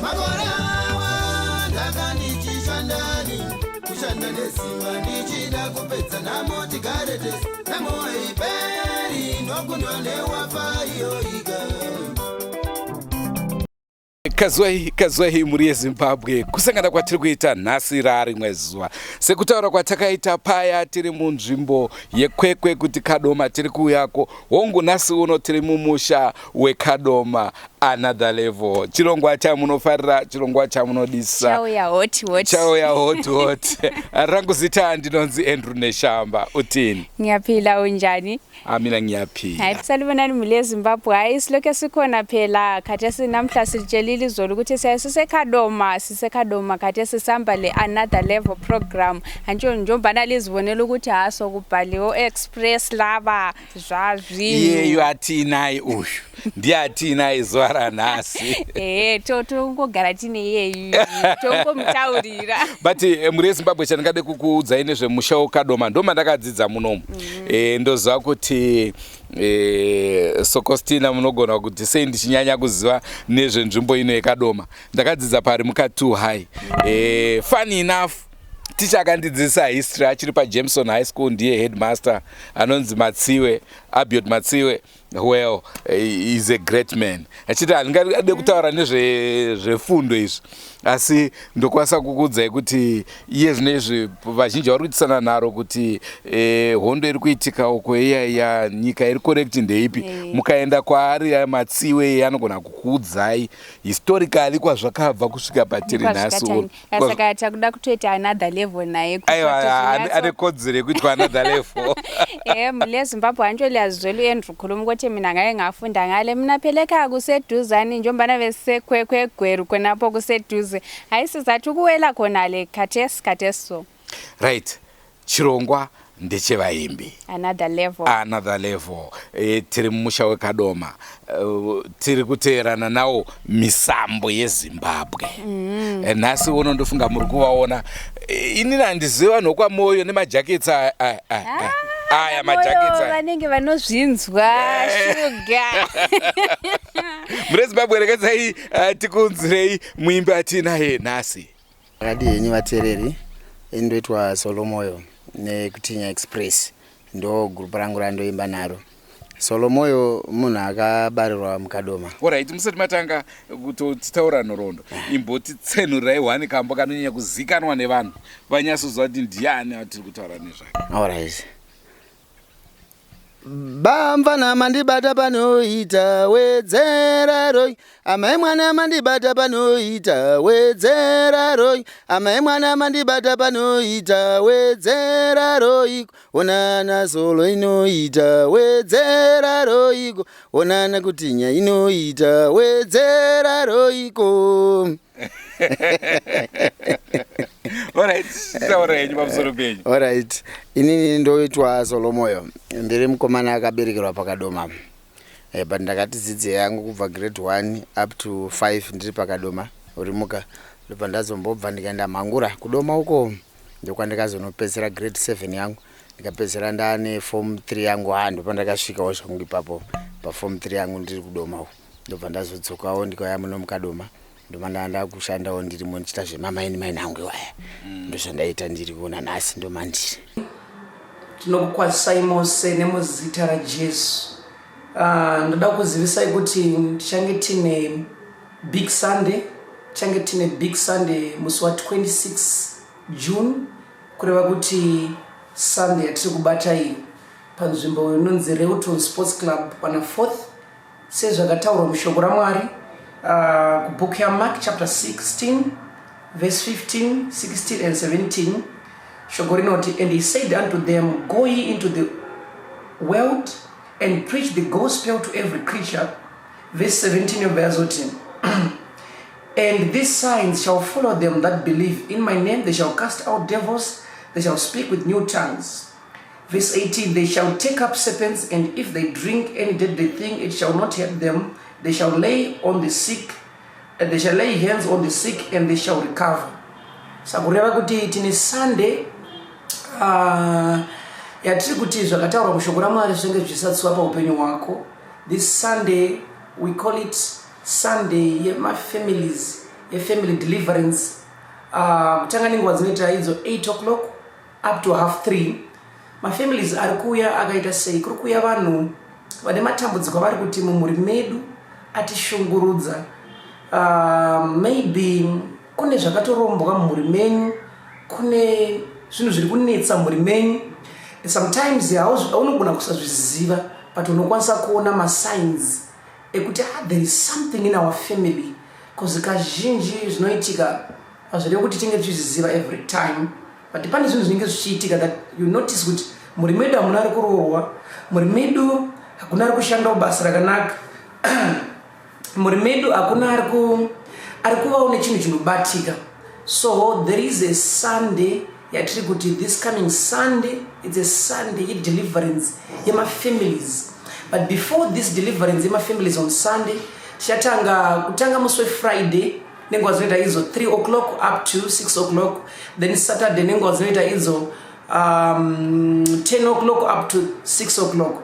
Makore awanda ndichishandani, kushanda nesimba ndichida kupedza nhamo tigare tese. Nhamo haiperi, nokundwa newafa iyoiga. Kazwai, kazwai, mhuri yeZimbabwe. Kusangana kwatiri kuita nhasi rarimwe zuva, sekutaura kwatakaita paya tiri munzvimbo yeKwekwe kuti Kadoma tiri kuuyako. Hongu, nhasi uno tiri mumusha weKadoma. Another Level, chirongwa chamunofarira, chirongwa chamunodisa. Chauya hot hot. Chauya hot hot. Rangu zita ndinonzi Andrew Neshamba. Utini? Ngiyaphila, unjani? Amina, ngiyaphila. Hayi, salibonani mhuri yeZimbabwe. Hayi, silokhu sikhona phela. Khathesi namhla silitshelile izolo ukuthi siyaye siseKhadoma, siseKhadoma khathesi, sihamba le Another Level program. Antsho njengombana lizibonela ukuthi ha sokubhaliwe Express laba zvazvinhu. Iyeyo atiinaye uyu ndiye atiinaye zuva ranhasi. Ehe, tongogara tine iyeyu, tongomutaurira. But mhuri yeZimbabwe, chandingade kukuudzai nezvemusha weKadoma, ndo mandakadzidza munomu. Ndoziva kuti Sokostina munogona kuti sei ndichinyanya kuziva nezvenzvimbo ino yeKadoma. Ndakadzidza pari mukatu High. Funny enough, ticha akandidzidzisa history achiri paJameson High School, ndiye headmaster anonzi Matsiwe, Abiot Matsiwe. Well, is a great man. Achiti handingade kutaura nezvefundo izvi, asi ndokwanisa kukuudzai kuti iye zvino izvi vazhinji vari kuitisana nharo kuti hondo iri kuitika uko iya nyika iri correct ndeipi. Mukaenda kwaari Matsiwe iye anogona kukuudzai historically kwazvakabva kusvika patiri nhasi uno. Saka takuda kutoita another level naye. Aiwa, ane kodzero yekuitwa another level. Mhuri yeZimbabwe, antsho liyazizwela u-Andrew khuluma ukuthi mina ngake ngafunda ngale. Mina phela ekhaya kuseduzane, njengombana besiseKwekwe, khonapho kuseduze. Hayi, sizathi ukuwela khonale khathesi khathesi so. Right, chirongwa ndechevaimbi. Another Level. Another Level. Tiri mumusha weKadoma. Tiri kuteerana nawo misambo yeZimbabwe. Nhasi uno ndofunga muri kuvaona. Inini handizivi vanhu vokwaMoyo nemajaketsi aya aya aya aya majaketsi aya. Vanenge vanozvinzwa shuga. Mune Zimbabwe, rekedzai tikuunzirei muimbi atinaye nhasi. Makadi henyu vateereri? Indoitwa Solomoyo nekuTinya Express, ndo gurupu rangu randoimba naro. Solomoyo munhu akabarirwa muKadoma. Alright, musati matanga kutotitaura nhoroondo, imbotitsenurirai hwani kambo kanonyanya kuzikanwa nevanhu, vanyatsoziva kuti ndiani atiri kutaura nezvake. Alright. Bamvana mandibata panoita wedzera roi, amai mwana mandibata panoita wedzera roi, amai mwana mandibata panoita wedzera roiko, onana Solo inoita wedzera roiko, onana kutinya inoita wedzera roiko. Alright, taura henyu pamusoro penyu. Alright, inini ndoitwa Solomoyo, ndiri mukomana akaberekerwa paKadoma, but ndakati dzidzo yangu kubva grade 1 up to 5 ndiri paKadoma urimuka. Ndobva ndazombobva ndikaenda Mhangura kuDoma uko, ndokwandikazonopedzisira grade 7 yangu, ndikapedzisira ndaane form 3 yangu. Ha, ndopandakasvikawo zvangu ipapo paform 3 yangu ndiri kuDoma uko. Ndobva ndazodzokawo ndikauya muno muKadoma, ndobva ndaanda kushandawo ndirimo ndichiita zvemamaini maini angu iwaya. Ndozvandaita ndiri kuona nhasi ndomandiri. Tinokukwazisai mose nemuzita raJesu. Ndoda kuzivisai kuti tichange tine Big Sunday, tichange tine Big Sunday musi wa26 June, kureva kuti Sunday yatiri kubata iyi, panzvimbo inonzi Reuton Sports Club pana 4th, sezvakataurwa mushoko raMwari kubhuku yaMark chapter 16 verse 15, 16 and 17. Shoko rinoti, "And he said unto them, Go ye into the world and preach the gospel to every creature." Verse 17 yobva yazoti, "And these signs shall follow them that believe: in my name they shall cast out devils, they shall speak with new tongues." Verse 18, "They shall take up serpents, and if they drink any deadly thing, it shall not hurt them. They shall lay on the sick, and they shall lay hands on the sick, and they shall recover." Saka kureva kuti tine Sunday yatiri kuti zvakataurwa mushoko raMwari zvinenge zvichisatsiwa paupenyu hwako. This Sunday we call it Sunday yemafamilies. yefamily deliverance, kutanga nenguva dzinoita idzo 8 o'clock up to half 3. Mafamilies ari kuuya akaita sei? Kuri kuuya vanhu vane matambudziko avari kuti mumhuri medu atishungurudza. Maybe kune zvakatorombwa mumhuri menyu, kune zvinhu zviri kunetsa mhuri menyu. Sometimes haunogona kusazviziva, but unokwanisa kuona masigns ekuti, ah, there is something in our family, because kazhinji zvinoitika hazvireve kuti tinge tichizviziva every time, but pane zvinhu zvinenge zvichiitika that you notice kuti mhuri medu hamuna ari kuroorwa, mhuri medu hakuna ari kushandawo basa rakanaka, mhuri medu hakuna ari kuvawo nechinhu chinobatika. So there is a Sunday yatiri kuti this coming Sunday, it's a Sunday yedeliverance yemafamilies. But before this deliverance yemafamilies on Sunday, tichatanga kutanga musi weFriday nenguva dzinoita idzo 3 o'clock up to 6 o'clock, then Saturday nenguva dzinoita idzo 10 o'clock up to 6 o'clock.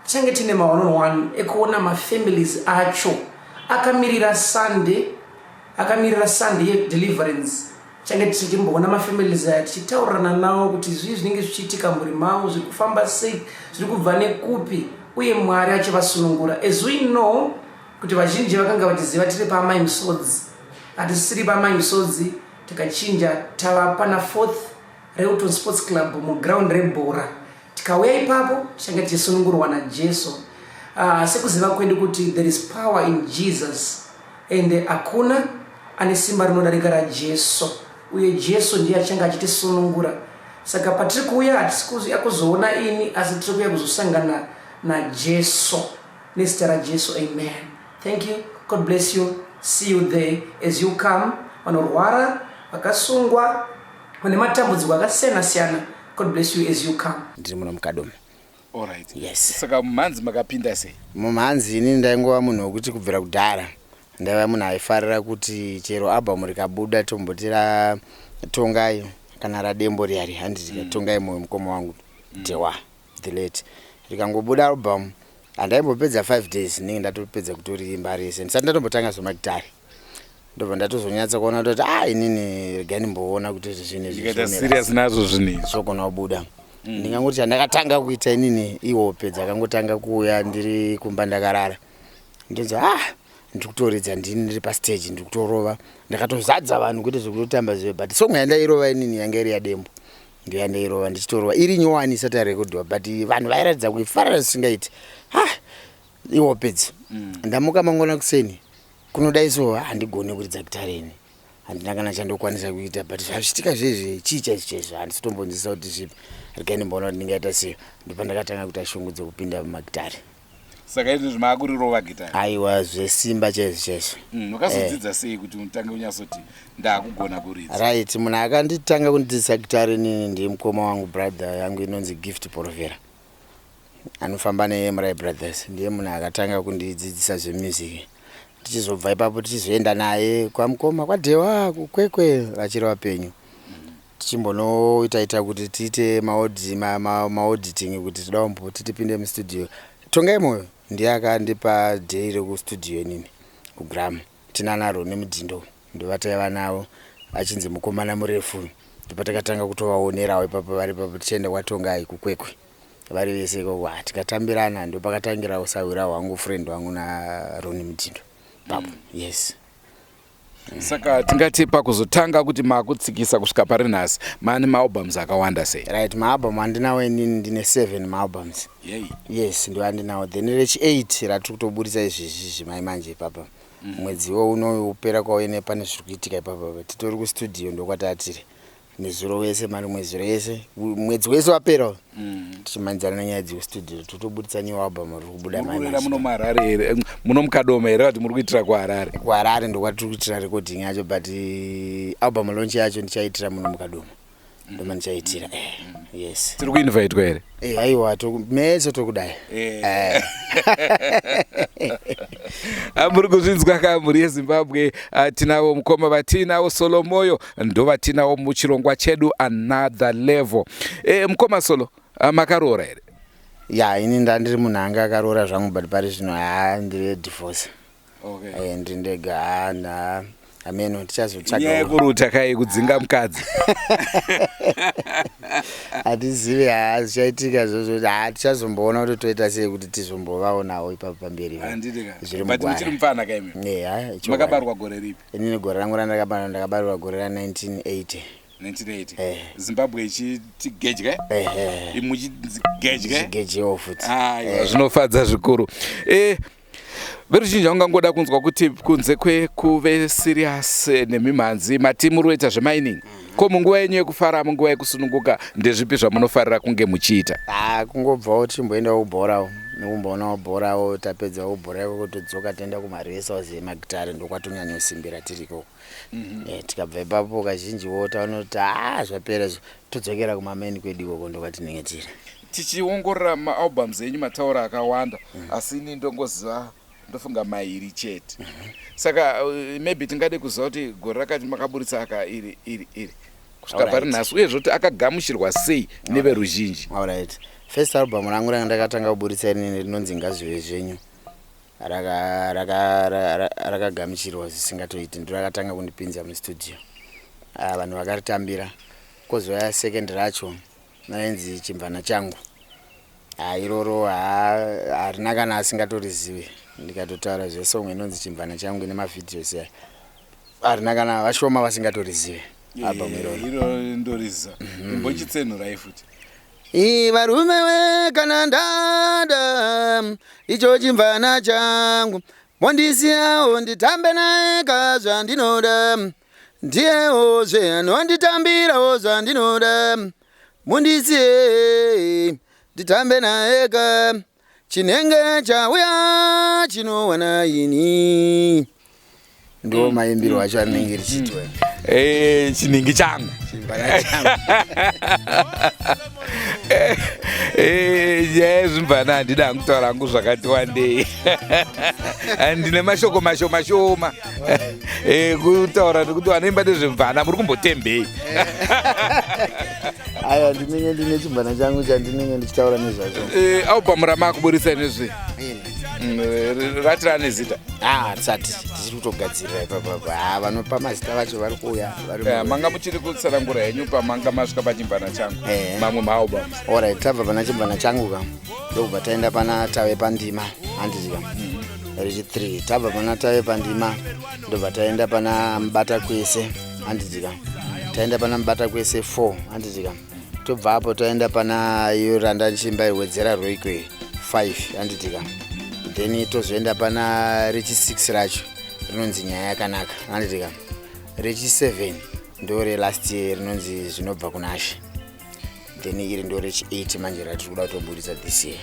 Tichange tine ma1 on 1 ekuona mafamilies acho akamirira Sunday, akamirira Sunday yedeliverance. Tichange tichimboona mafamilies aya, tichitaurirana nawo kuti zvii zvinenge zvichiitika mhuri mavo, zviri kufamba sei, zviri kubva nekupi, uye Mwari achivasunungura. As we know kuti vazhinji vakanga vachiziva tiri paMai Musodzi, hatisiri paMai Musodzi, tikachinja tava pana Fourth Relton Sports Club, muground rebhora. Tikauya ipapo tichange tichisunungurwa naJesu. Sekuziva kwedu kuti there is power in Jesus and hakuna ane simba rinodarika raJesu, uye Jesu ndiye achange achitisunungura. Saka patiri kuuya, hatisi kuuya kuzoona ini, asi tiri kuuya kuzosangana naJesu, nezita raJesu, amen. Thank you, God bless you, see you there as you come. Vanorwara, vakasungwa, vane matambudziko akasiyana siyana, God bless you as you come. Ndiri muno muKadoma. Alright. Yes. Saka mumhanzi makapinda sei? Mumhanzi inini ndaingova munhu wekuti kubvira kudhara ndaiva munhu aifarira kuti chero album rikabuda, tomboti raTongai kana raDembo riyari, handiti? Tongai Moyo, mukoma wangu Dewa the late, rikangobuda album handaimbopedza 5 days, ndinenge ndatopedza kutoriimba rese ndisati ndatombotanga zvemagitari. Ndobva ndatozonyatsa kuona kutoti, a, inini regai ndimboona kuti zvinhu izvi ndikaita zvinomira serious nazvo zvinhu izvi. Zvogona kubuda. Ndingangoti chandakatanga kuita inini ihope dzakangotanga kuuya ndiri kumba ndakarara, ndonzi, ah, ndiri kutoridza ndini, ndiri pastage, ndiri kutorova, ndakatozadza vanhu, kwete zvekutotamba zvive, but song yandairova inini yanga iri yaDembo. Ndiyo yandairova ndichitorova iri nyowani isati yarekodhiwa, but vanhu vairatidza kuifarira zvisingaiti. Ah, ihope idzi. Ndamuka mangwana kuseni kunodai so, handigoni kuridza gitare ini, handina kana chandokwanisa kuita, but zvazvitika zvezvi chii chaizvo chaizvo handisi kutombonzwisisa kuti zvipi. Regai ndimboona kuti ndingaita sei. Ndipo ndakatanga kuita shungu dzekupinda mumagitare. Saka izvozvi maakurirova gitari? Aiwa, zvesimba chaizvo chaizvo. Wakazodzidza sei kuti utange unyatsoti ndaakugona kuridza? Right, munhu akanditanga kundidzidzisa gitare inini ndiye mukoma wangu, brother yangu inonzi Gift Porovera, anofamba neMri Brothers. Ndiye munhu akatanga kundidzidzisa zvemusic. Tichizobva ipapo tichizoenda naye kwamukoma kwaDhewa kuKwekwe vachiri vapenyu, tichimbonoitaita kuti tiite maauditing kuti toda kumboti tipinde mustudio. Tongai Moyo ndiye akandipa day rekustudio inini kugram tinanaro neMudhindo, ndovataiva navo achinzi mukomana murefu. Ndopatakatanga kutovaonerawo ipapo vari ipapo, tichienda kwaTongai kuKwekwe vari vese ikoko. Ah, tikatambirana, ndopakatangira usahwira hwangu, friend wangu naRoni Mudhindo papo, yes. Saka tingati pakuzotanga kuti maakutsikisa kusvika pari nhasi, maane maalbums akawanda sei? Right, maalbum andinawo inini ndine 7 maalbums. Yei. Yes, ndo andinawo, then rechi8 ratiri kutoburitsa izvezvi zvimai manje ipapa. Mwedzi iwo unopera kwauine pane zviri kuitika ipapa, titori kustudio, ndokwatatiri nezuro wese, mari mwedzi wese, mwedzi wese wapera tichimhanyidzana nenyaya dzekustudio, totoburitsa new album riri kubuda muri mai kurera manje. Muno muHarare here, muno muKadoma here, vati muri kuitira kuHarare? KuHarare ndokwatiri kuitira recording yacho, but album launch yacho ndichaitira muno muKadoma, ndoma ndichaitira, yes. Tiri kuinvitwa here? Aiwa, meso tokudai. Ah, muri kuzvinzwa ka, mhuri yeZimbabwe? Ah, tinavo mukoma vatinavo Solomoyo, ndo vatinavo muchirongwa chedu Another Level. Mukoma Solo, ah, makaroora here? Ya, ini ndandiri munhu anga akaroora zvangu, but pari zvino, haa, ndiri divorce. Okay. Ndiri ndega, haa, Ameno tichazotsvaga. Nyaya yekuruta kai kudzinga mukadzi. Hatizive, haa, zvichaitika zvozvo. Haa, tichazomboona kuti toita sei kuti tizombovaonawo ipapo pamberi. Handiti ka. Zviri But mugwara. muchiri mupfana kaimi. Eya, chokwadi. Makabarwa gore ripi? Inini gore rangu randakabarwa, ndakabarwa gore ra1980. 1980. Eh. Zimbabwe ichiti gedye. Ehe. Muchigedye. Chigejewo futi. Aiwa, zvinofadza zvikuru. Veruzhinji vangangoda kunzwa kuti kunze kwekuve serious nemimhanzi, mati muri kuita zvemining. Ko munguva yenyu yekufara, munguva yekusununguka, ndezvipi zvamunofarira kunge muchiita? Haa, kungobvawo tichimboendawo kubhorawo, nekumboonawo bhorawo. Tapedzawo bhora ikoko, todzoka toenda kumarehearsals emagitare, ndokwatonyanyosimbira tiriko. Tikabva ipapo, kazhinjiwo taona kuti haa, zvapera izvo, todzokera kumameni kwedu ikoko, ndokwatinenge tiri. Tichiongorora maalbums enyu, mataura akawanda, asi ini ndongoziva, ndofunga mairi chete. Saka maybe tingade kuziva kuti gore rakati makaburitsa aka, iri, iri, iri, kusvika pari nhasi, uyezve kuti akagamuchirwa sei neveruzhinji. Alright, first album rangu ranga ndakatanga kuburitsa inini rinonzi Ngazvive Zvenyu. Rakagamuchirwa zvisingatoiti, ndo rakatanga kundipinza mustudio. Ah, vanhu vakaritambira. Kozouya second racho rainzi Chimvana Changu. Ha, iroro harina kana asingatorizivi. Ndikatotaura zvesong inonzi Chimvana Changu nemavideos aya, harina kana vashoma vasingatorizivi album iroro. Iro ndoriziva, imbochitsenhurai futi. I varume we, kana ndada icho chimvana changu, mondisiyawo nditambe naye ka zvandinoda, ndiyewozve anonditambirawo zvandinoda. Mundisiye nditambe naye ka, chinenge chauya chinowana ini. Ndo maimbiro acho anenge richiitwa. Chiningi changu. Chimvana changu. Nyaya yezvimvana handida hangu kutaura hangu zvakati wandei, ndine mashoko mashoma shoma kutaura, nekuti vanoimba nezvemvana muri kumbotembei? Aiwa, ndinenge ndine chimvana changu chandinenge ndichitaura nezvacho. Album ramakuburisa nezve rati rane zita? Ah, tisati, tichiri kutogadzirira ipapapa. Ha, vanopa mazita vacho vari kuuya vari Manga muchiri kutsanangura henyu pamanga masvika paChimvana Changu. Mamwe maalbums. Alright, tabva pana Chimvana Changu ka, ndokubva taenda pana Tave Pandima, handiti ka, rechi 3. Tabva pana Tave Pandima, ndobva taenda pana Mubata Kwese, handiti ka. Taenda pana Mubata Kwese 4, handiti ka. Tobva apo taenda pana iyo randa nchimba Wedzera Rwoikwe 5, handiti ka. Then tozoenda pana rechi 6 racho rinonzi Nyaya Yakanaka, handiti ka. Rechi 7 ndo relast year rinonzi Zvinobva Kunashe. Then iri ndo rechi 8 manje ratiri kuda kutoburitsa this year.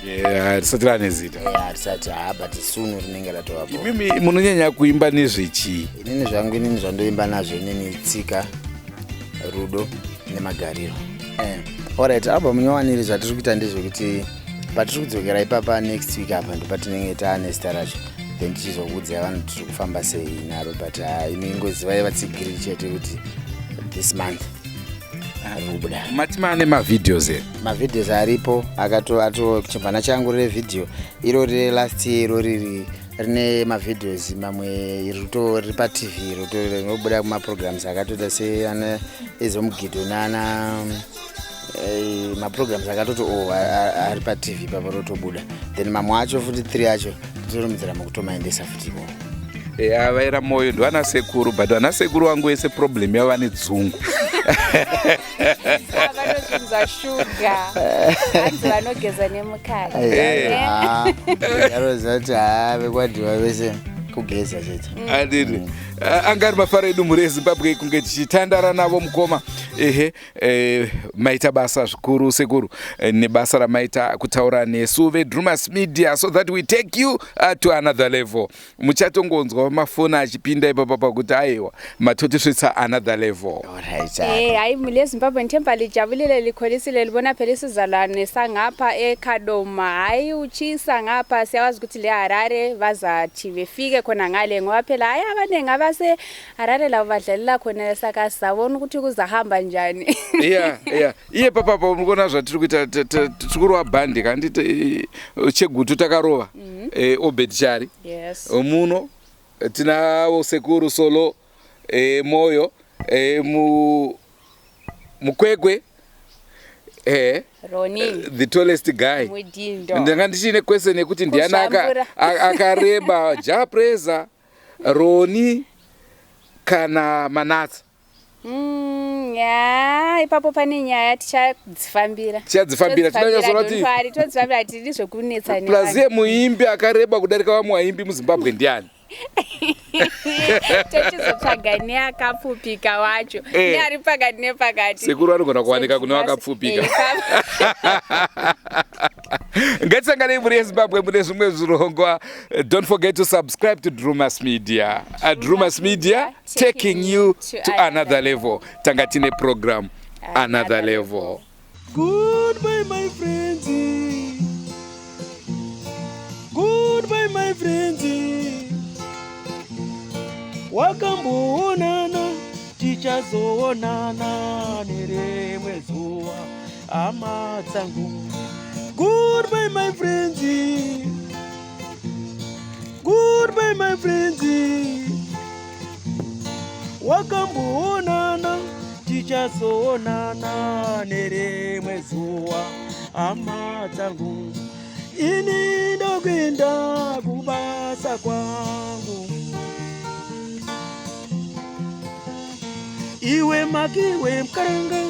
Yeah, risati rane zita? Harisati, ha, but soon rinenge ratovapo. Imimi munonyanya kuimba nezvechii? Inini zvangu, inini zvandoimba nazvo inini tsika, rudo nemagariro. Alright, album nyowaniri zvatiri kuita ndezvekuti patiri kudzokera ipapa next week apa, ndopatinenge taane zita racho, then tichizokuudzai vanhu tiri kufamba sei naro. But imi ingozivai vatsigiri chete kuti this month riri kubuda. Mati maane mavideos here? Mavideos aripo, akato ato Chimvana Changu revhidhiyo iro relast year iro riri rine mavideos mamwe rito riri paTV, rinobuda kumaprograms akatoita seana ezomugido nana maprograms akatoti o ari paTV papo rotobuda. Then mamwe acho futi 3 acho titorumudzira mukutomaendesa futi ikoko. Avaira mwoyo ndivana sekuru, but vana sekuru vangu vese problem yavo vane dzungu. Vanozvinzwa shuga, hanzi vanogeza nemukaka. Aroziva kuti haa, vekwadhiwa vese kugeza chete. Anditi anga ari mafaro edu mhuri yeZimbabwe kunge tichitandara navo mukoma. Ehe, maita basa zvikuru sekuru, nebasa ramaita kutaura nesu veDrumas Media so that we take you to another level. Muchatongonzwa mafoni achipinda ipapa pakuti aiwa, matotisvitsa another level. Alright. Hayi, mhuri yeZimbabwe, ngithemba lijabulile, likholisile, libona phela isizalwane sangapha eKhadoma. Hayi, uchisa ngapha, siyawazi ukuthi le Harare bazathi befike khona ngale, ngoba phela hayi, abaningi abase Harare labo badlalela khona, saka sizabona ukuthi kuzahamba njani. Iya, iye papapa uri kuona zvatiri kuita, tiri kurova bhandi kandi Chegutu takarova, Obed Chari. Muno tinavo sekuru Solo. e, Moyo e, mu Mukwekwe eh Roni the tallest guy. Mudindo. Ndanga ndichine question yekuti ndiani Kuzvambura. akareba Jah Prayzah, Roni kana Manatsa. Ya ipapo pane nyaya tichadzifambira. Tichadzifambira, tinonyatsoona kuti- Don't worry, todzifambira hatidi zvekunetsa Plus iye muimbi akareba kudarika vamwe vaimbi muZimbabwe ndiani? Tochizotsvaga neakapfupika wacho neari pakati nepakati. Sekuru vanogona kuwanika kune vakapfupika. Ngatisanganei mhuri yeZimbabwe mune zvimwe zvirongwa. Don't forget to subscribe to Drumas Media. Drumas Media, taking you to another level. Tanga tine program Another Level. Goodbye, my friends. Goodbye, my friends. Wakamboonana, tichazoonana nerimwe zuva, hama dzangu. Goodbye, my friends. Goodbye, my friends. Wakamboonana, tichazoonana nerimwe zuva, hama dzangu. Ini ndokuenda kubasa kwangu. Iwe makiwe mukaranga.